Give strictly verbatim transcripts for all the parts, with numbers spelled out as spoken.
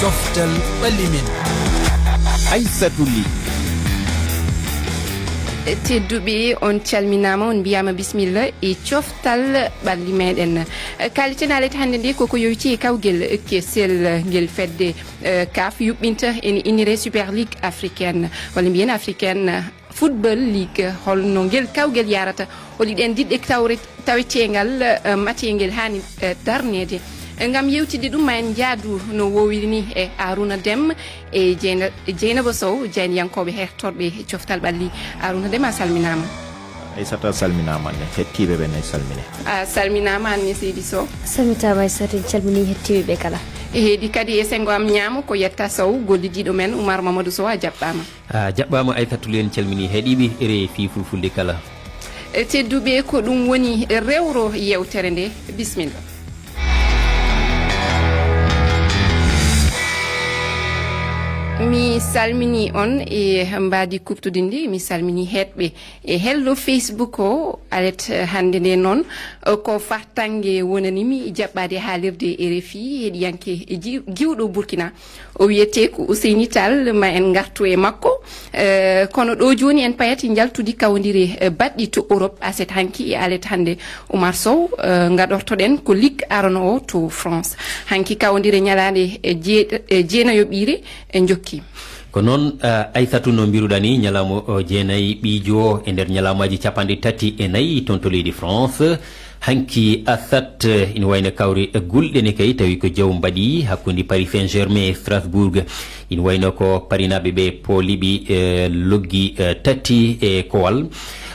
Coftal ɓalli men. Aissatou Ly. Tedduɓe, on calminaama, on mbiyaama bisimilla e coftal ɓalli meɗen. Kaaliten alet hannde nde koko yowiti e kawgel kesel ngel fedde, eh, kaf yuɓɓinta ene innire Super League africaine, walla mbiyen africaine. Football League, holno ngel kawgel yarata? Holi ɗen diɗɗe tawre-, taweteengal, eh, matengel haani, eh, darneede? Eh, ngam yewtidde ɗum, ma en njaadu no woowiri ni e Arouna Deme e Jeyna-, Jeynaba Sow, jayniyankooɓe hertorɓe coftal ɓalli. Arouna Deme, a salminaama. Aissata, a salminaama, ne hettiiɓe ɓen ne salmine. A salminaama, Anne Seydi Sow. Salmitaama, Aissata, en calminii hettiiɓe ɓe kala. E heedi kadi e senngo am ñaamo ko Yetta Sow, gollidiiɗo men Oumar Mamadou Sow, a jaɓɓaama. A jaɓɓaama, Aissatou Ly, en calminii heɗiiɓe R F I Fulfulde kala. E tedduɓe, ko ɗum woni rewro yewtere nde. Bisimilla. Mi salminii on e mbaadi kuɓtodinndi, mi salminii heɗɓe e hello Facebook o. Alet hannde nde noon, ko fahtannge wonani mi jaɓɓaade haalirde R F I heɗiyanke ji-, giwɗo Burkina. O wiyetee ko Ousseyni Tall, ma en ngartu e makko. Eh, kono ɗo jooni en payat njaltudi kawondire, eh, baɗɗi to Europe, aset hanki e alet hannde. Oumar Sow, eh, ngaɗortoɗen ko Ligue arano o to France. Hanki kawondire ñalaande, eh, jee-, eh, jeenayo ɓiire, eh, jokki. Ko noon, eh, Aissatou, no mbiruɗaa ni, ñalaama o jeenay ɓiijo o e nder ñalaamaaji capanɗe tati e nayi toon to leydi France. Hanki Aset, ina wayno kawri gulɗe ne kay, tawi ko jaw mbaɗi hakkunde Paris Saint-Germain e Strasbourg. Ina wayno ko Parinaaɓe ɓe pooliɓe, eh, loggi, eh, tati e kowal.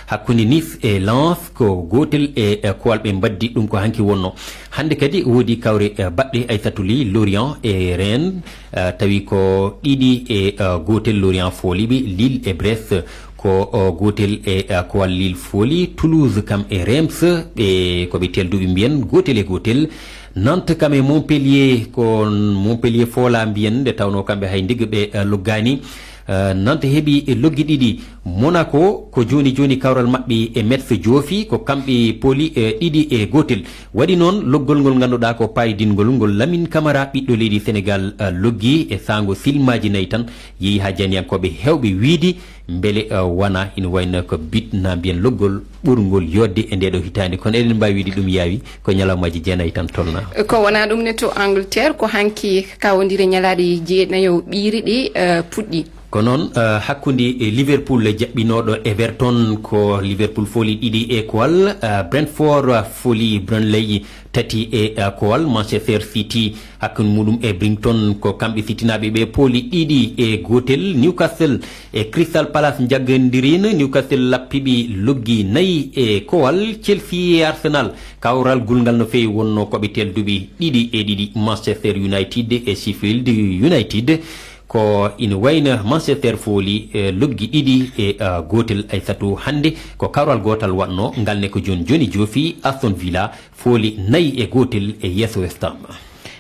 Hakkunde Nice e Lens ko gootel e, eh, kowal ɓe mbaddi, ɗum ko hanki wonno. Hannde kadi woodi kawre, eh, baɗɗe, Aissatou Ly, Lorient e Rennes, eh, tawi ko ɗiɗi e, eh, gootel Lorient fooliɓe, Lille e Brest ko, o, gootel e, eh, kowal Lille fooli. Toulouse kam e Reims, ɓe ko ɓe telduɓe mbiyen gootel e gootel. Nantes kam e Montpellier, ko Montpellier foola mbiyen, nde tawno kamɓe hay ndigga ɓe, eh, loggaani. Eh, Nantes heɓi e loggi ɗiɗi. Monaco ko jooni jooni kawral maɓɓe e Metz joofi, ko kamɓe pooli, eh, ɗiɗi e gootel. Waɗi noon loggol ngol ngannduɗaa ko paydingol ngol Lamine Camara, ɓiɗɗo leydi Sénégal, eh, loggi e saango silmaaji nayi tan, yehi haa jayniyankooɓe heewɓe wiidi mbele, eh, wona ina wayno ko but na mbiyen loggol ɓurngol yooɗde e ndeeɗo hitaande. Kono eɗen mbaawi wiide ɗum yaawi, ko ñalawmaaji jeenayi tan tolna. Ko wona ɗum ne to Angleterre, ko hanki kawondire ñalaaɗe jeenayo ɓiire ɗe, eh, puɗɗi. Ko noon, eh, hakkunde, eh, Liverpool jaɓɓinooɗo Everton, ko Liverpool fooli ɗiɗi e kowal, eh, Brentford fooli Burnley tati e, eh, kowal, Manchester City hakkunde muɗum e Brighton ko kamɓe Citinaaɓe ɓe pooli ɗiɗi e gootel, Newcastle e Crystal Palace njaggondirino, Newcastle lappiɓe loggi nayi e kowal, Chelsea e Arsenal kawral gulngal no feewi wonno ko ɓe telduɓe ɗiɗi e ɗiɗi, Manchester United e Sheffield United. Ko ina wayna Manchester fooli, eh, loggi ɗiɗi e, eh, gootel, Aissatou, hannde ko kawral gootal waɗno, ngal ne ko jooni jooni joofi, Aston Villa fooli nayi e gootel e yeeso West Ham.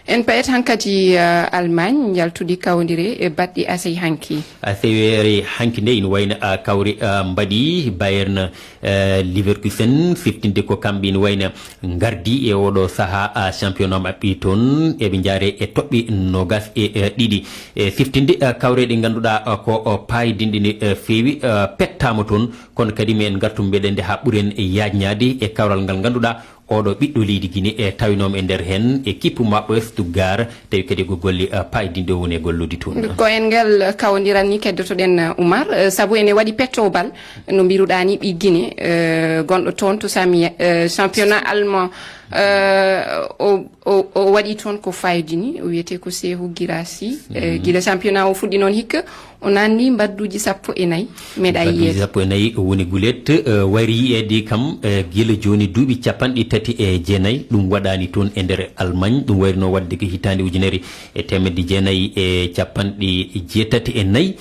En payat hankadi, eh, Allemagne, njaltudi kawondire e baɗɗi asay hanki. Asewere hanki nde ina wayna, ah, kawri, ah, mbaɗi Bayern, eh, Leverkusen siftinde ko kamɓe ina wayna ngardi e oɗo saha, ah, championnat maɓɓe toon, eɓe njaare e toɓɓe nogas e, eh, ɗiɗi. E siftinde, eh, kawre ɗe ngannduɗaa, ah, ko, oh, paydinɗe ne, eh, feewi, ah, pettaama toon, kono kadi men ngartu mbeɗen nde haa ɓuren yaajnaade e kawral ngal ngannduɗaa oɗo ɓiɗɗo leydi Guinée e tawinooma e nder heen équipe maɓɓe Stuttgart, tawi kadi ko golle, eh, paydinɗe woni e gollude toon. Ko en ngal kawondiral ni keddotoɗen, eh, Oumar, eh, sabu ene waɗi pettowbal, no mbiruɗaa ni, ɓi Guinée, eh, gonɗo toon to sami, eh, championnat allemand, eh, o, o, o waɗi toon ko fayodini, o wiyetee ko Sehu Girassi, eh, gila championnat o fuɗɗi noon hikka, o naanni mbadduuji sappo e nayi, meɗa mbadduuji yiyeede. Sappo e nayi woni gulet, eh, wayri yiyeede kam, eh, gila jooni duuɓi capanɗe tati e jeenayi, ɗum waɗaani toon e nder Allemagne, ɗum wayrino waɗde ko hitaande ujunere e teemedde jeenayi e capanɗe jeetati e nayi.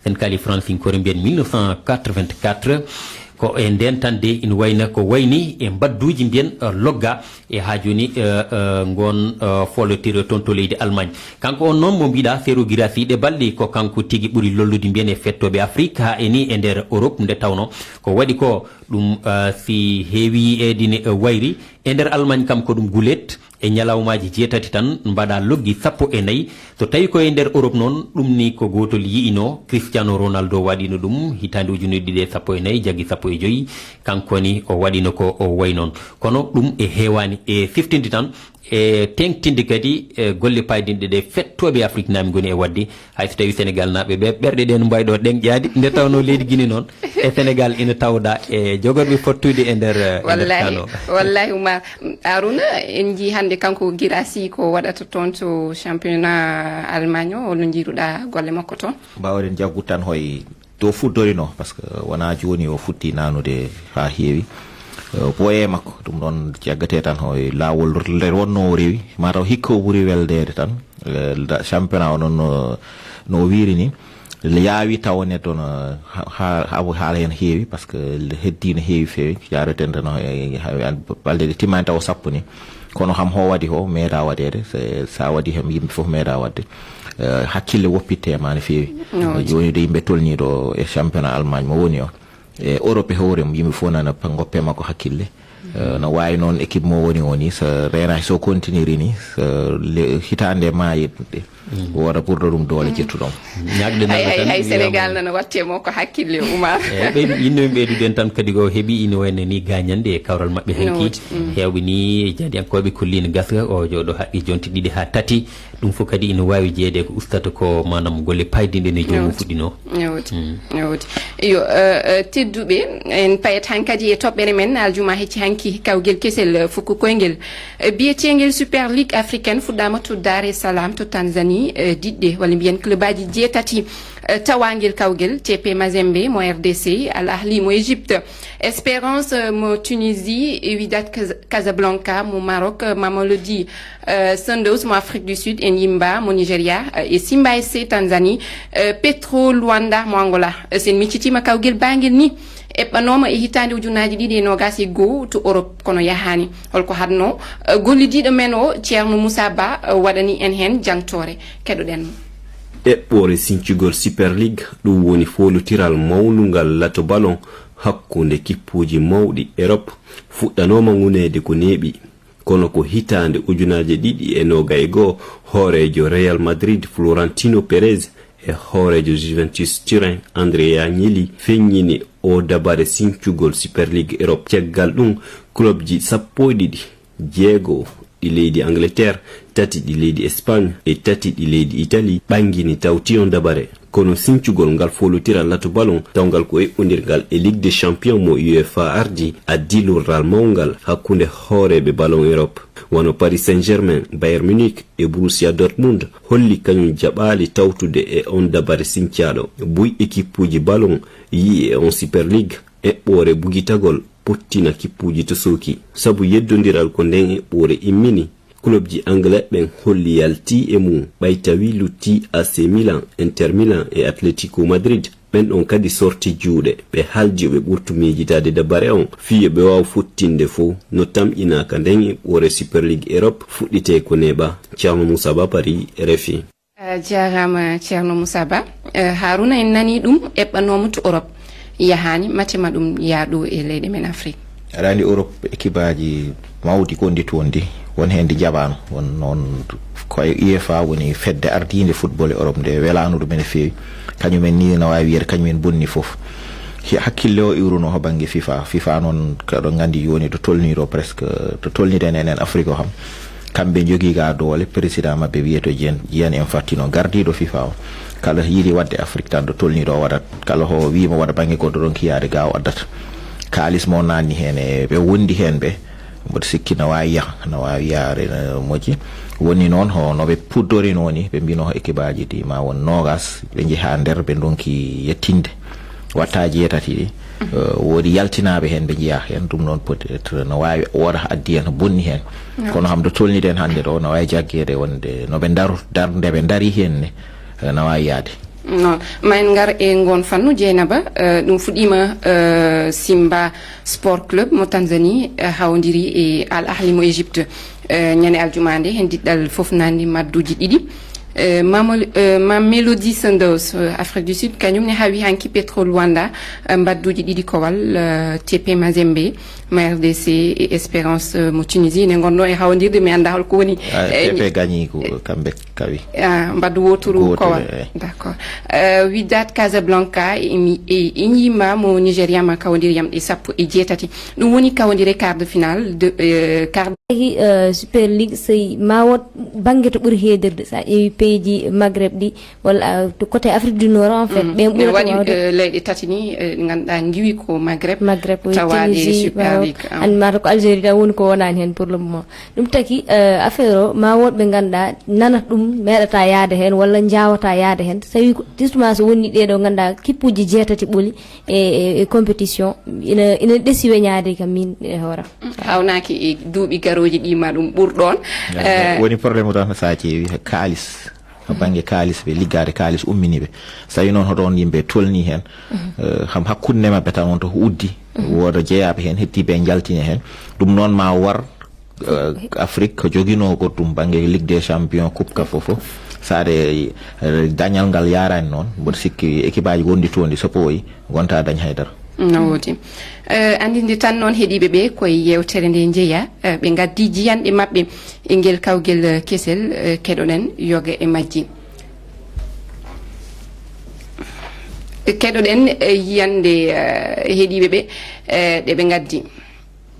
Sen kaali Fransinkore mbiyen mille neuf cent quatre-vingt-quatre. Ko e ndeen tan de ina wayna ko wayni e mbadduuji mbiyen, eh, logga e haa jooni, eh, eh, ngoon, eh, foolotiri toon to leydi Allemagne. Kanko on noon mo mbiɗa Seru Girassi ɗe balɗe ko kanko tigi ɓuri lollude mbiyen e fettooɓe Afrique haa e ni e nder Europe nde tawno ko waɗi ko ɗum, eh, si heewi yiyeede ne, eh, wayri e nder Allemagne kam ko ɗum gulet. e ñalawmaaji jeetati tan mbaɗa loggi sappo e nayi. So tawi ko e nder Europe noon, ɗum ni ko gootol yi'ino, Cristiano Ronaldo waɗino ɗum hitaande ujunere ɗiɗi e sappo e nayi, jaggi sappo e joyi, kanko ni o waɗino ko o wayi noon. Kono ɗum e heewaani e siftinde tan, e teeŋtinde kadi e golle paydinɗe ɗe fettooɓe Afrik naami ngoni e waɗde. Hay so tawi Senegal naaɓe ɓe ɓerɗe ɗe no mbawi ɗo ɗeŋƴaade, nde tawno leydi Guinée noon e Senegal ina tawda e jogorɓe fottude e nder, e nder wallahi kan o. Wallahi Oumar, Arouna, en njii hannde kanko Guirassy ko waɗata toon to championnat Allemagne o, holno njiiruɗa golle makko toon? Mbawɗen jaggude tan hoy to fuɗɗorino, parce que wona jooni o futti nanude ha heewi. Eh, boye makko ɗum ɗon jaggate tan hoy laawol nde wonno o rewi, mataw hikka o ɓuri weldeede tan. Eh, da- championnat o noon no, no o wiiri ni, yaawi tawa neɗɗo no ha- ha- ha- haala heen heewi, parce que heddi no heewi feewi, yareten tan e- e- balɗe ɗe timmani tawa sappo ni. Kono kam ho waɗi ho meeɗa waɗeede, se- sa waɗi hem yimɓe fof meeɗa waɗde. Eh, hakkille woppitte e ma no feewi. No waɗi. Jooni de yimɓe tolniiɗo e championnat Allemagne mo woni o, e Europe e hoore mum, yimɓe fof nana pa- ngoppe makko hakkille. Eh, no waawi noon équipe mo woni o ni, so reenaaki, so continiri ni, so le- hitaande maayi ɗe, wooda ɓurɗo ɗum doole jettuɗo mo. Ñaagde Hay, nana hay, tan hay wiyamo Senegal nana watte mo ko hakkille, Oumar. Eyi, ɓe yinno min ɓeydude en tan kadi ko heɓi ina wayno ni gañande e kawral maɓɓe No hanki. Woodi. Mm. Heewɓe ni jaadiyankooɓe kolli ina gasa o jooɗo haqqi jonte ɗiɗi haa tati. Ɗum fof kadi ina waawi jeeyde ko ustata ko maanaam golle paydinɗe no joomum No woodi. Fuɗɗino. No woodi. Mm. No woodi. Iyo, eh, eh, tedduɓe, en payat hankadi e toɓɓere men aljuma hecci hanki kawgel kesel, eh, fukko koyngel, eh, biyeteengel Super League Africaine fuɗɗaama to Dar es Salaam to Tanzanie, eh, diɗɗe walla mbiyen clubaji jeetati, eh, tawangel kawgel T P Mazembe mo R D C, Al Ahli mo Égypte, Espérance, eh, mo Tunisie, Wydad Caz- Casablanca mo Maroc, eh, Mamelodi, eh, Sundowns mo Afrique du Sud, Enyimba mo Nigeria, eh, e Simba S C Tanzanie, eh, Petro Luanda mo Angola. Eh, sen miccitiima kawgel baangel ni eɓɓanooma e hitaande ujunaaji ɗiɗi e noogas e goo to Europe, kono yahaani. Holko haɗno, eh, gollidiiɗo men o, Ceerno Moussa Ba, eh, waɗani en heen jangtoore. Keɗoɗen mo. Eɓɓoore sincugol Super League, ɗum woni foolotiral mawnungal lato ballon hakkunde kippuuji mawɗi Europe, fuɗɗanooma ŋuneede ko neeɓi. Kono ko hitaande ujunaaji ɗiɗi e noogas e goo, hooreejo Real Madrid Florentino Perez e hooreejo Juventus Turin Andrea Agnelli feññini o dabare sincugol Super League Europe. Caggal ɗum, clubji sappo e ɗiɗi, jeego ɗi leydi Angleterre, tati ɗi leydi Espagne e tati ɗi leydi Italie ɓangini tawti on dabare. Kono sincugol ngal foolotiral lato ballon tawngal ko eɓɓondirgal e Ligue des Champions mo UEFA ardi addi lorral mawngal hakkunde hooreeɓe ballon Europe. Wano Paris Saint-Germain, Bayern Munich e Borussia Dortmund holli kañum jaɓaali tawtude e on dabare sincaaɗo. Buy ekippuuji ballon yi'i e on Super League eɓɓoore bugitagol pottina kippuuji to sooki. Sabu yeddondiral ko nden eɓɓoore immini, kulobji Angle ɓen holli yalti e mum, ɓay tawi lutti A C Milan, Inter Milan e Atletico Madrid. Ɓen ɗon kadi sorti juuɗe, ɓe haaldi yo ɓe ɓurtu miijitaade dabare on, fii yo ɓe waaw fottinde fow no tamƴinaa ka nden eɓɓoore Super League Europe fuɗɗitee ko neeɓa. Ceerno Moussa Ba, Paris, R F I. Eh, jaaraama Ceerno Moussa Ba. Eh, Haruna, en nanii ɗum eɓɓanooma to Europe. Yahaani, mate ma ɗum yaaɗo e leyɗe men Afrik? Aɗa anndi Europe, ekibaaji mawɗi ko ndi toon ndi, won heen ndi jaɓaano. Won noon ko e UEFA woni fedde ardiinde football e Europe nde welaano ɗum ene feewi. Kañum en ni no waawi wiyeede kañum en bonni fof. Hi- hakkille o iwruno ho bannge FIFA. FIFA noon, kaɗo nganndi jooni to tolnii ɗo presque, to tolnii ɗen enen Afrik o kam. Kamɓe njogii ga doole, président maɓɓe wiyeto Gian, Gian Infantino, gardiiɗo FIFA o. Kala yiɗi waɗde Afrik tan ɗo tolnii ɗo o waɗat. Kala ho wiima waɗa bannge goɗɗo ɗon kiyaade ga o addat. Kaalis mo nanni heen e ɓe wondi heen ɓe. Mboɗo sikki na waawi yaha, na waawi yaare, na moƴƴi. Woni noon ho no ɓe puddorino ni, ɓe mbino ho ekibaaji ɗi ma won noogas, ɓe njeha nder, ɓe ndonki yettinde. Watta jeetati ɗi. Eh, woodi yaltinaaɓe heen ɓe njeyaa heen, ɗum noon peut-être no waawi wooda addi en bonni heen. Kono kam ɗo tolniɗen hannde ɗo, no waawi jaggeede wonde no ɓe ndaru, darnde ɓe ndari heen ne, eh, no waawi yaade. Noon, ma en ngar e ngoon fannu, Jeynaba, eh, ɗum fuɗɗiima, eh, Simba Sport Club mo Tanzanie, eh, hawndiri e Al Ahli mo Égypte, eh, ñande aljuma nde, heen diɗɗal fof nanndi madduji ɗiɗi. Eh, Mamol- eh, Mamelodi Sundowns, eh, Afrique du Sud, kañum ne hawi hanki Petro Luanda, eh, mbadduji ɗiɗi kowal, eh, T P Mazembe, mo R D C, e Espérance, eh, mo Tunisie, ne gonno e hawndirde, mi annda holko woni. Ah, eh, T P gañi ko kamɓe kawi. Ah, mbaddu woturu kowal. Eh. D'accord. Eh, Wydad Casablanca e, e Enyimba mo Nigeria ma kawdir yamɗe sappo e jeetati. Ɗum woni kawdire quart de finale de, eh, quart. Tawi, eh, Super League, so ma wot bannge to ɓuri heedirde, so a ƴeewi pays ji Maghreb ɗi, walla, ah, to côté Afrique du Nord, en fait, ɓen ɓurata waɗi, wawde. Eh, leyɗe tati ni, eh, ɗi ngannduɗaa ngiwi ko Maghreb, Maghreb, oui, tawaade Tunisie, Super League, ah. An mata ko Algérie tan woni ko wonaani heen pour le moment. Ɗum taki, eh, affaire o, ma woɗ ɓe ngannduɗaa nanat ɗum, meeɗata yaade heen, walla njaawata yaade heen. So tawi ko, justement, so woni ɗee ɗo ngannduɗaa kippuuji jeetati ɓoli e, e, e compétition, ina, ina ɗesi weñaade kam min e hooram. Hawnaaki e duuɓi garooji ɗi ma ɗum ɓur ɗoon. Eh, woni problème o tan, so a ƴeewi kaalis. Ko bannge kaalis, ɓe liggaade kaalis ummini ɓe. So tawi noon hoto on yimɓe tolni heen, eh, kam hakkunde maɓɓe tan on to uddi. Wooda jeyaaɓe heen, heddiiɓe e njaltine heen. Ɗum noon ma war, eh, Afrique ko joginoo ko ɗum bannge Ligue des Champions, Coupe ka fof fof. So aɗa, eh, dañal ngal yaaraani noon, mboɗo sikki équipe aji wonɗi toon ɗi so ɓooyi, wonta dañ haydara. No woodi. Eh, anndinde tan noon heɗiiɓe ɓe koye yeewtere nde njeya, eh, ɓe ngaddi jiyanɗe maɓɓe e ngel kawgel, eh, kesel, eh, keɗoɗen yoga e majji. Keɗoɗen, eh, yiyannde, eh, heɗiiɓe ɓe, eh, ɗe ɓe ngaddi.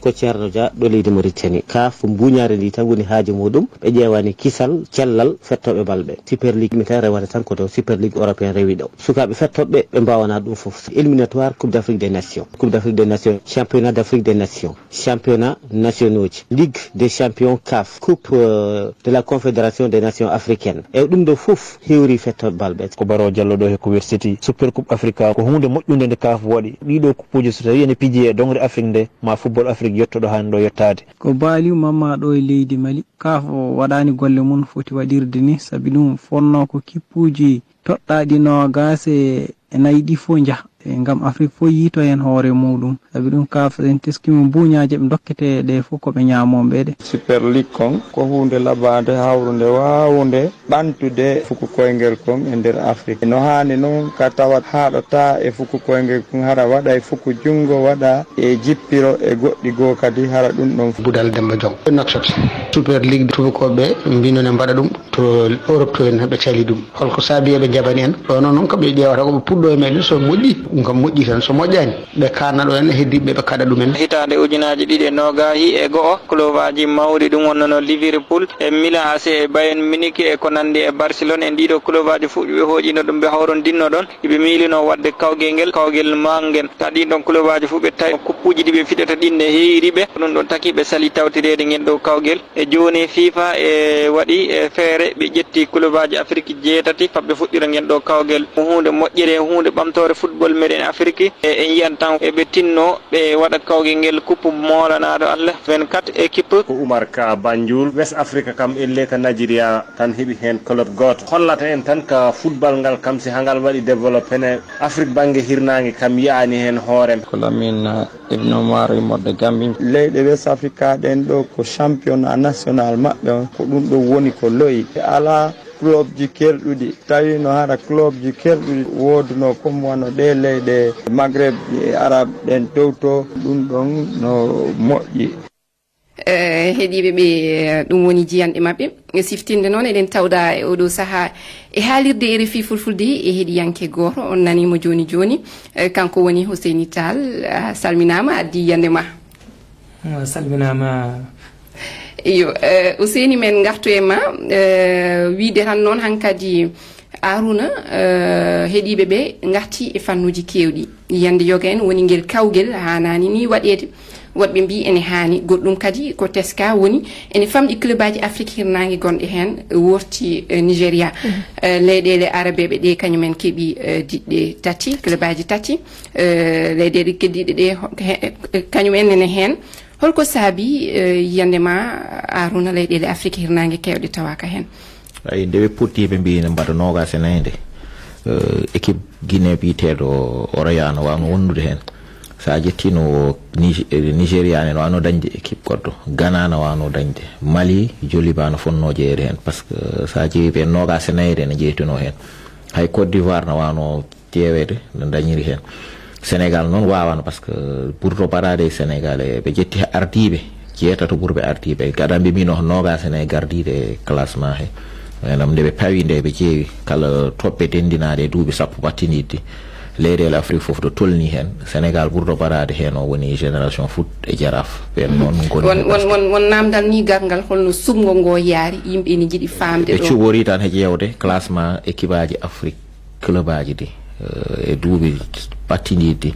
Ko Ceerno Dia ɗo leydi Mauritanie. Kaaf mbuuñaare ndi tan woni haaje muɗum. Ɓe ƴeewani kisal, cellal fettooɓe bal ɓe. Super League mi tan rewata tan ko to Super League européen rewi ɗo. Sukaaɓe fettooɓe ɓe mbaawana ɗum fof. Éliminatoire Coupe d'Afrique des Nations. Coupe d'Afrique des Nations. Championnat d'Afrique des Nations. Championnat nationaux ji. Ligue des champions kaaf. Coupe, euh, de la Confédération des Nations africaines. E ɗum ɗo fof hewri fettooɓe bal ɓe. Ko Baro Diallo ɗo he Kuwait City. Super Coupe Africa ko huunde moƴƴunde nde kaaf waɗi. Ɗiɗo kuppuuji so tawi ene pijee e doŋre Afrique nde, ma football Afrique yetto ɗo haani ɗo yettaade. Ko Baliou Mamma ɗo e leydi Mali. Kaaf o waɗaani golle mum foti waɗirde ni, sabi ɗum fotnoo ko kippuuji toɗɗaaɗi noogaas e nayi ɗi fof njaha. E ngam Afrik fof yiito heen hoore muɗum. Sabi ɗum kaaf en teskima buuñaaje ɓe ndokkete ɗe fof ko ɓe ñaamoo ɓe ɗe. Super League kon ko huunde labaande, hawrunde, waawunde ɓantude fuku koyngel kon e nder Afrik. No haani noon ka tawat haaɗata e fuku koyngel kon, hara waɗa e fuku junngo, waɗa e jippiro e goɗɗi goo kadi, hara ɗum ɗon. Budal Demba Jong. Nouakchott. Super League tubakooɓe ɓe mbino ne mbaɗa ɗum to Europe to en, ɓe cali ɗum. Holko saabi eɓe njaɓani en? Ɗo noon, noon ko ɓe ƴeewata ko ɓe puɗɗo e meɗen, so moƴƴi, ɗum kam moƴƴi tan, so moƴƴaani, ɓe kaanna ɗo en, heddiiɓe ɓe kaɗa ɗum en. Hitaande ujunaaji ɗiɗi e noogahi e go'o, kulobaaji mawɗi ɗum wonnono Liverpool e Milan A C e Bayern Munich e ko nanndi e Barcelone, e ndiɗo kulobaaji fof ɓe hooƴino ɗum, ɓe hawrondinno ɗon, iɓe miilino waɗde kawgel ngel, kawgel mawngen. Ka ɗin ɗon kulobaaji fof ɓe tawi kuppuuji ɗi ɓe fiɗata ɗin ne heewi riɓe, ko ɗum ɗon taki ɓe sali tawtireede ngel ɗo kawgel. E jooni, FIFA e waɗi, e, feere, ɓe ƴetti kulobaaji Afiriki jeetati, faa ɓe fuɗɗira ngel ɗo kawgel. Ko huunde moƴƴere, huunde ɓamtoore football meɗen Afiriki. E, en yiyan tan eɓe tinno ɓe waɗa kawgel ngel kuppu moolanaaɗo Allah, vingt-quatre équipe. Ko Umar Ka Banjul, West Africa kam, elle ka Nigeria tan heɓi heen club gooto. Hollata en tan ka football ngal kam, si haa ngal waɗi développé ne, Afrik bannge hirnaange kam yiyaani heen hoore. Ko Lamine Ibn Omar immorde Gambie. Leyɗe West Africa ɗen ɗo ko championnat national maɓɓe on, ko ɗum ɗo woni ko loyi. Alaa clubji kerɗuɗi, tawi no hara clubji kerɗuɗi woodunoo comme wano ɗee leyɗe Maghreb e Arab ɗen towto, ɗum ɗon no moƴƴi. Eh, heɗiiɓe ɓe, eh, ɗum woni jiyanɗe maɓɓe. E siftinde noon, eɗen tawda e oɗo sahaa e haalirde R F I Fulfulde e heɗiyanke gooto, on nanii mo jooni jooni. Eh, kanko woni Huseyni Tall. A salminaama, addi yiyannde ma. A salminaama. Iyo, eh, Huseyni, men ngartu e ma, eh, wiide tan noon hankadi Aruna, eh, heɗiiɓe ɓe ngarti e fannuuji keewɗi. Yiyannde yoga en woni ngel kawgel haanaani ni waɗeede. Woɗɓe mbii ene haani. Goɗɗum kadi ko teska woni ene famɗi clubaaji Afrik hirnaange gonɗe heen, worti, eh, Nigeria. Eh, leyɗeele arabeeɓe ɗe kañum en keɓi, eh, diɗɗe tati, clubaaji tati. Eh, leyɗeele keddiiɗe ɗe ho-, he-, eh, kañum en nene heen. Holko saabi, eh, yiyannde ma, Aruna, leyɗeele Afrik hirnaange keewɗe tawaaka heen? Ay, nde ɓe potti, ɓe mbii ne mbaɗa noogaas e nayi nde, eh, équipe Guinée biyeteeɗo Oroya no waawno wondude heen. So a ƴettii no Nige- Nigeria ne, no waawno dañde équipe goɗɗo, Ghana no waawno dañde, Mali, Joliba no fotnoo jeyeede heen, par ce que so a ƴeewii ɓe noogaas e nayeere ene jeytunoo heen. Hay Côte d'Ivoire no waawno ƴeeweede no dañiri heen. Sénégal noon waawaano, par ce que ɓurɗo baɗaade e Sénégal, e ɓe ƴetti ardiiɓe jeetato ɓurɓe ardiiɓe, gaɗa mbiymi no noogaas e nayi gardiiɗe e classement he. Enam nde ɓe pawi nde ɓe ƴeewi kala toɓɓe denndinaaɗe e duuɓi sappo battindiiɗi, leyɗeele Afrique fof to tolnii heen, Sénégal ɓurɗo baɗaade heen o woni Génération Foot e Jaraaf. Ɓeen noon ngoni won, won, won, won naamndal ni garngal, holno suɓngo ngo yaari, yimɓe ene njiɗi faamde ɓe ɗo. Cuɓori tan he ƴeewde classement équipe aji Afrique, club aji ɗi, eh, e duuɓi battindiiɗi,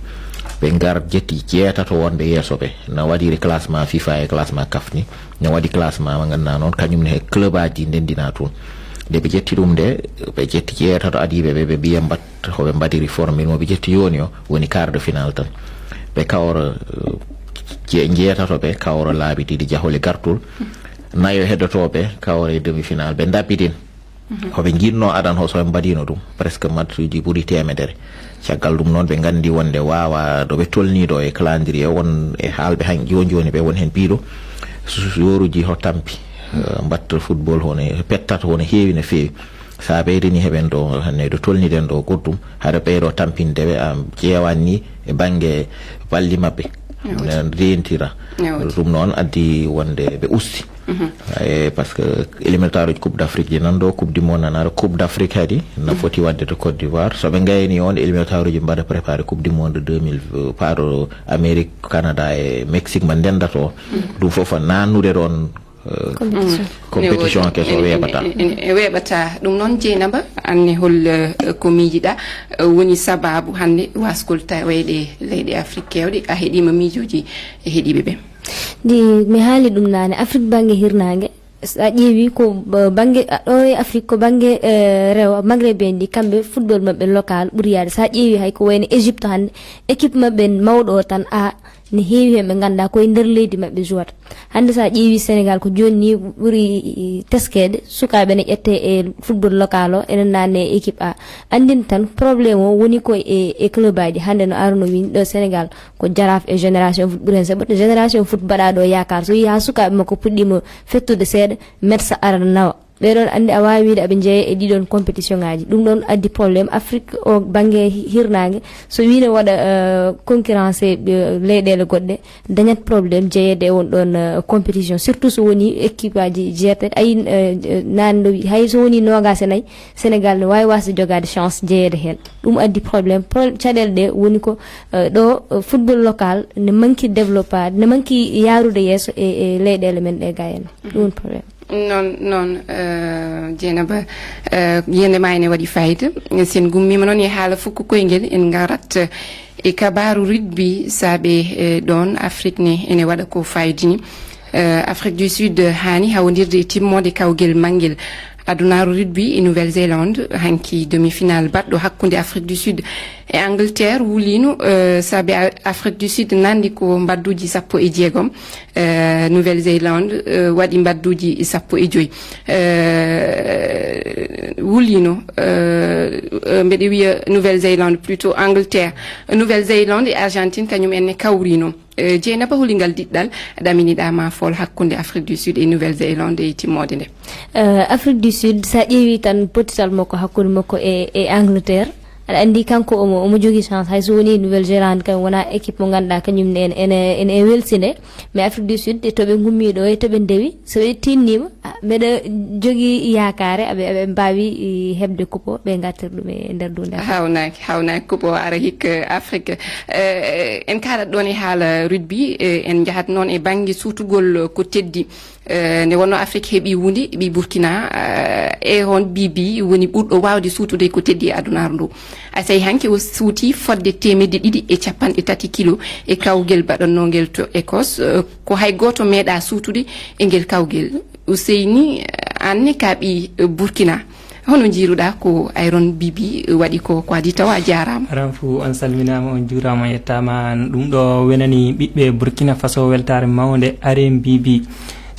ɓe ngar ƴetti jeetato wonɓe yeeso ɓe. No waɗiri classement fifa e classement CAF ni, no waɗi classement mo ngannduɗaa noon, kañum ne he club aji ɗi ndenndinaa toon. Nde ɓe ƴetti ɗum nde, ɓe ƴetti jeetato adiiɓe ɓe, ɓe mbiya mbat, ko ɓe mbaɗiri formule mo ɓe ƴetti jooni o, woni quart de finale tan. Ɓe kawra, eh, je-, jeetato ɓe kawra laabi ɗiɗi jahole gartol, nayo heddotooɓe kawra e demi-finale, ɓe ndaɓɓiɗin. Ko ɓe njiɗnoo adan ho, so ɓe mbaɗiino ɗum, presque match uji ɓuri teemedere. Caggal ɗum noon, ɓe nganndi wonde waawa ɗo ɓe tolnii ɗo e calendrier, won e haalɓe han jooni jooni ɓe, won heen piiɗo su-, yooruji ho tampi, eh, mbatta football hono e pettat hono heewi no feewi. So a ɓeydini heɓen ɗo hannde ɗo tolniɗen ɗo goɗɗum, haɗa ɓeydo tampinde ɓe, a ƴeewan ni e bannge balli maɓɓe, ne rentira. Ɗum noon addi wonde ɓe usti. Eh, par ce que éliminatoire uji Coupe d'Afrique ji nan ɗo, Coupe du Monde nan ara, Coupe d'Afrique kadi na foti waɗde to Côte d'Ivoire. So ɓe ngayni on éliminatoire uji mbaɗa préparé Coupe du Monde deux mille, euh, paaɗo Amérique, Canada e Mexique mba ndendata o. Ɗum fof a nannude ɗon, euh, compétition. Compétition ke so weeɓata. Ene, ene, ene weeɓata. Ɗum noon, Jeynaba, anne hol, euh, ko miijiɗa, euh, woni sababu hannde wasgol taweede leyɗe Afrik keewɗe? A heɗiima miijooji e heɗiiɓe ɓe? Ndi mi haali ɗum naane, Afrik bannge hirnaange, so a ƴeewi ko, uh, bannge, uh, ɗo e Afrik ko bannge, uh, rewo Maghreb en ɗi, kamɓe football maɓɓe local ɓuri yaade. So a ƴeewi hay ko wayno Égypte hannde, équipe maɓɓe mawɗo o tan a ne heewi heen ɓe ngannduɗaa ko e nder leydi maɓɓe jouata. Hannde so a ƴeewi Sénégal ko jooni ni ɓuri teskeede, sukaaɓe ne ƴette e football local o, ene naanne e équipe A. Anndin tan problème o woni ko e, e club aji. Hannde no Arouna wiini ɗo Sénégal, ko Jaraaf e Génération Foot ɓuri heen sabu Génération Foot mbaɗa ɗo yaakaar. So yii haa sukaaɓe makko puɗɗiima fettude seeɗa, metsa ara nawa. Ɓee ɗoon anndi a waawi wiide aɓe njeeya e ɗiɗon compétition ngaji. Ɗum ɗoon addi problème. Afrique o bannge hi-, hirnaange, so wiino waɗa, euh, concurrence e, euh, leyɗeele goɗɗe, dañat problème jeyeede e on ɗoon, euh, compétition. Surtout so woni équipe aji jeetati. Ayi, euh, euh, naan no wi-, hay so woni noogaas e nayi, Sénégal ne waawi wasde jogaade chance jeyeede heen. Ɗum addi problème. Pro-, caɗeele ɗe woni ko, euh, ɗo, euh, football local ne manki développade, ne manki yaarude yeeso e, e leyɗeele men ɗe ga en. Ɗum woni problème. Noon, noon, euh, Jeynaba, euh, yiyannde ma ene waɗi fayida. Si en ngummiima noon e haala fuku koyngel, en ngarat e kabaaru rugby, saabe, euh, ɗoon Afrik ne ene waɗa ko fayidi ni. Euh, Afrique du Sud haani hawondirde e timmoode kawgel mangel adunaaru rugby e Nouvelle-Zélande. Hanki demi-finale baɗɗo hakkunde Afrique du Sud e Angleterre wuliino, euh, saabe A-, Afrique du Sud nanndi ko mbadduuji sappo e jeegom. Euh, Nouvelle-Zélande, euh, waɗi mbadduuji sappo e joy. Euh, wuliino, euh, euh, mbeɗe wiya Nouvelle-Zélande, plutôt Angleterre. Nouvelle-Zélande e Argentine, kañum en ne kawriino. Euh, Jeynaba, holi ngal diɗɗal ɗaminiɗa ma fool hakkunde Afrique du Sud e Nouvelle-Zélande e timmoode nde? Euh, Afrique du Sud, so a ƴeewi tan pottital makko hakkunde makko e, e Angleterre, aɗa anndi kanko omo, omo jogii chance, hay so woni Nouvelle-Zélande kam wona équipe mo ngannduɗaa kañum ne ene, ene, ene, ene welsinde, mais Afrique du Sud e to ɓe ngummi ɗo e to ɓe ndewi, so ɓe tinniima, ah, mbeɗa jogii yaakaare aɓe, aɓe mbaawi, i, heɓde coupe o, ɓe ngartir ɗum e nder dunde. Hawnaaki, hawnaaki, coupe o ara hikka Afrique. Eh, en kaalat ɗoon e haala rugby, eh, en njahat noon e bannge suutugol ko teddi. Eh, nde wonnoo Afrik heɓii huunde, ɓii Burkina, eh, e hoon Bibi woni ɓurɗo waawde suutude ko teddi e adunaaru ndu. A tawi hanki o suuti fodde teemedde ɗiɗi e capanɗe tati kilo e kawgel baɗannongel to Écosse, eh, ko hay gooto meeɗaa suutude e ngel kawgel. Useyni, eh, aan ne ka ɓii, eh, Burkina. Hono njiiruɗaa ko Iron Bibi waɗi ko, ko adii tawa? A jaaraama. Aran fu on salminaama, on juuraama, on yettaama. Ɗum ɗo wenani ɓiɓɓe Burkina Faso weltaare mawnde Iron Bibi.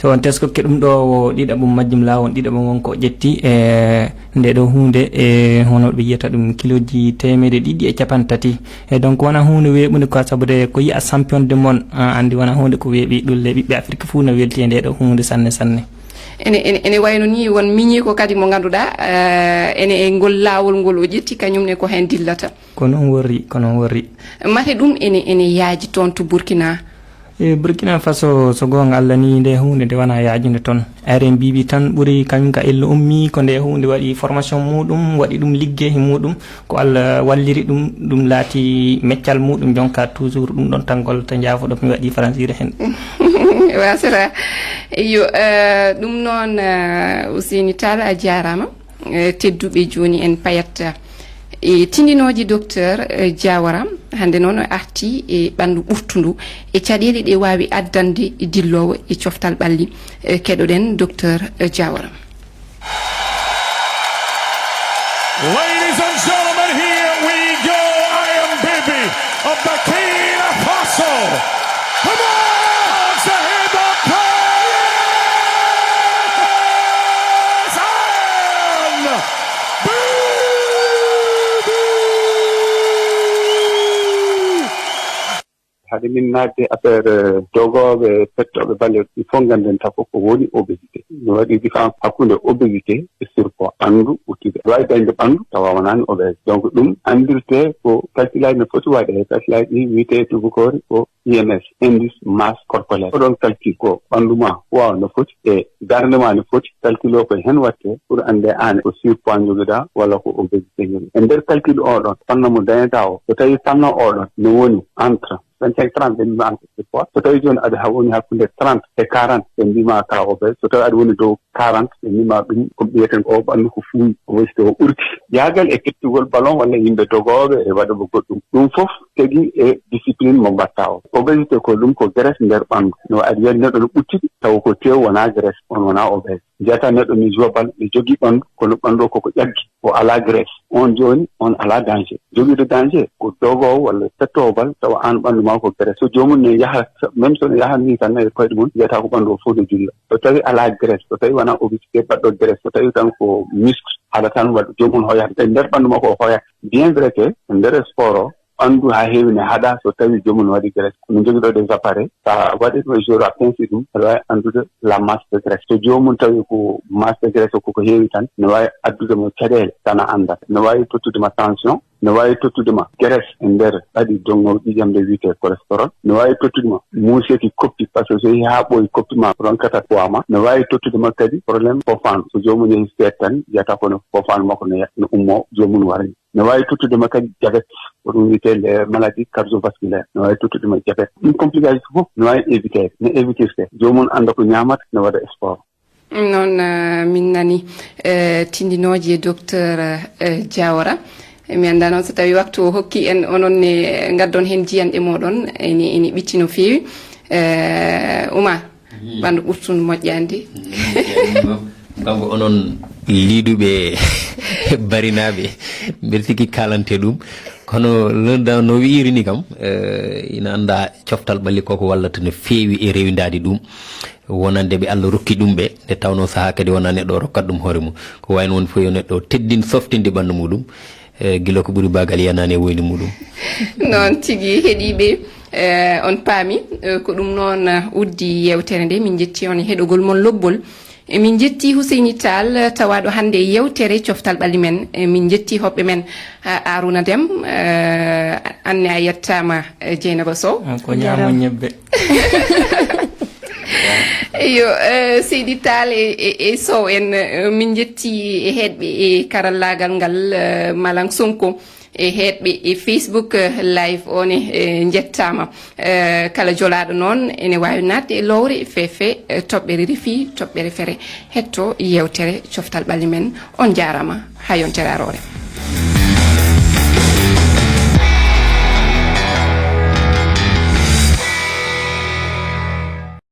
So on teskokke ɗum ɗo, o ɗiɗaɓum majjum laawol, ɗiɗaɓum won ko ƴetti e nde ɗo huunde, e hono ɓe yiyata ɗum, kiloji teemedde ɗiɗi e cappanɗe tati. E donc wona huunde weeɓunde quoi, sabu de ko yiya champion du monde, a anndi wona huunde ko weeɓi ɗulle. Ɓiɓɓe Afrik fuu no welti e nde ɗo huunde sanne sanne. Ene, ene, ene wayno ni won miñiiko kadi mo ngannduɗaa, eh, ene e ngol laawol ngol o ƴetti, kañum ne ko heen dillata. Ko noon worri, ko noon worri. Mate ɗum ene, ene yaaji toon to Burkina? E Burkina Faso, so goonga Alla ni, nde huunde nde wona yaajunde toon. Aren mbiiɓi tan ɓuri kañum ka ello ummi, ko nde huunde waɗi formation muɗum, waɗi ɗum liggey muɗum, ko Alla walliri ɗum, ɗum laati meccal muɗum, jonka toujours ɗum ɗon tangol, to njaafoɗo mi waɗi faransire heen. Wasata. Iyo, eh, ɗum noon, eh, Ousseyni Tall, a jaaraama. Eh, tedduɓe, jooni en payat e tindinooji Docteur, eh, Diawara. Hannde noon o arti e ɓanndu ɓurtundu e caɗeele ɗe waawi addande dilloowo e coftal ɓalli. Eh, keɗoɗen Docteur, eh, Diawara. Ladies and gentlemen, here we go. I am Bibi of Burkina Faso. Come on, Sahib Abbas! And Bibi! Hade min naatde affaire, eh, dogooɓe, pettooɓe balle, il faut ngannden taw ko woni obésité. No waɗi différence hakkunde obésité e surpoids. Ɓanndu ɓuttude. Aɗa waawi dañde ɓanndu tawa wonaani obèse. Donc ɗum anndirte ko calcul aji no foti waɗe. Calcul aji ɗi wiyetee tubakoore ko I M S, indice masse corporelle. Oɗon calcul ko ɓanndu ma poids no foti e darnde ma no foti. Calcul o ko heen waɗte pour annde aan ko surpoids njogiɗaa walla ko obésité njogiɗaa. E nder calcul o ɗon, fannu mo dañataa o, so tawii fannu o ɗon no woni entre vingt-cinq, trente, ɓe mbiima an ko surpoids. So tawii jooni aɗa ha woni hakkunde trente e quarante, ɓe mbiima ka obèse. So tawii aɗa woni dow quarante, ɓe mbiima ɗum ko mbiyeten ko o ɓanndu ko fuuyi, o wayi so o ɓurti. Yahgal e kettugol ballon walla yimɓe dogooɓe e waɗuɓe goɗɗum. Ɗum fof tigi e discipline mo mbaɗta o. Obésité ko ɗum ko graisse nder ɓanndu. No aɗa yiya neɗɗo no ɓuttuɗi, tawa ko tew wonaa graisse, on wonaa obèse. Njiyata neɗɗo ne juwa bal, ne jogii ɓanndu, kono ɓanndu o koko ƴaggi, o alaa graisse. On jooni, on alaa danger. Jogiiɗo danger ko dogoowo walla pettoowo bal, tawa aan ɓanndu maa ko graisse. So joomum ne yaha, même so ne yaha nii tan e koyɗe mum, wiyata ko ɓanndu o fof ne jilla. So tawii alaa graisse, so tawii wonaa obésité baɗɗo graisse, so tawii tan ko muscle, haɗa tan waɗa joomum hoyat. E nder ɓanndu makko o hoyat. Bien vrai que e nder sport o, ɓanndu haa heewi ne haɗa so tawii joomum waɗi graisse. Min njogii ɗo des appareils. So a waɗi ɗum e jour a pinci ɗum, aɗa waawi anndude la masse de graisse. So joomum tawi ko masse de graisse o koko heewi tan, ne waawi addude mo caɗeele tan a anndat. Ne waawi tottude ma tension, ne waawi tottude ma graisse e nder ɓaɗi doŋŋo ƴiiƴam nde wiyetee cholestérol. Ne waawi tottude ma muuseki koppi, par ce que so yehii haa ɓooyi koppi ma ronkata poids ma. Ne waawi tottude ma kadi problème fofaan. So joomum yehii seeɗa tan, yiyata kono fofaan makko no ya-, no ummoo, joomum wara. Ne waawi tottude ma kadi diabète, ko ɗum wiyetee les maladies cardiovasculaires. Ne waawi tottude ma diabète. Ɗum complication fof ne waawi éviter, ne évitirte. Joomum annda ko ñaamata, ne waɗa sport. Noon, eh, min nani, eh, tindinooje Docteur, eh, Diawara. Mi anndaa noon so tawii waktu o hokki en, onon ne ngaddon heen jiyanɗe mooɗon, ene, ene ɓitti no feewi. Eh, Oumar, ɓanndu ɓurtundu moƴƴaani. Kanko onon liiduɓe barinaaɓe, mbeɗa sikki kaalante ɗum. Kono lenda no wi'iri ni kam, eh, ina annda coftal ɓalli koko wallata no feewi e rewindaade ɗum. Wonande ɓe Allah rokki ɗum ɓe, nde tawnoo sahaa kadi wonaa neɗɗo o rokkat ɗum hoore mum. Ko wayno woni fof yo neɗɗo o teddin softinde ɓanndu muɗum, eh, gila ko ɓuri baagal yanaani e woyndi muɗum. Noon tigi, heɗiiɓe, eh, on paami, eh, ko ɗum noon, eh, uddi yeewtere nde. Min njetti on e heɗogol mon lobbol. E min njetti Huseyni Tall, tawaaɗo hannde e yeewtere coftal ɓalli men. E min njetti hoɓɓe men, eh, Arouna Dem, eh, anne a yettaama, eh, Dieynaba Sow. Ah, ko ñaamo ñebbe. Iyo, eh, Seydi Tall e, e, e Sow en, eh, min njetti e heɗɓe e karallaagal ngal, eh, Malang Sonko, e heɗɓe e Facebook, eh, live o ne, eh, njettaama. Eh, kala jolaaɗo noon ene waawi naatde e lowre feefe, eh, toɓɓere rifi, toɓɓere fere, hetto yeewtere coftal ɓalli men. On njaaraama, haa yontere aroore.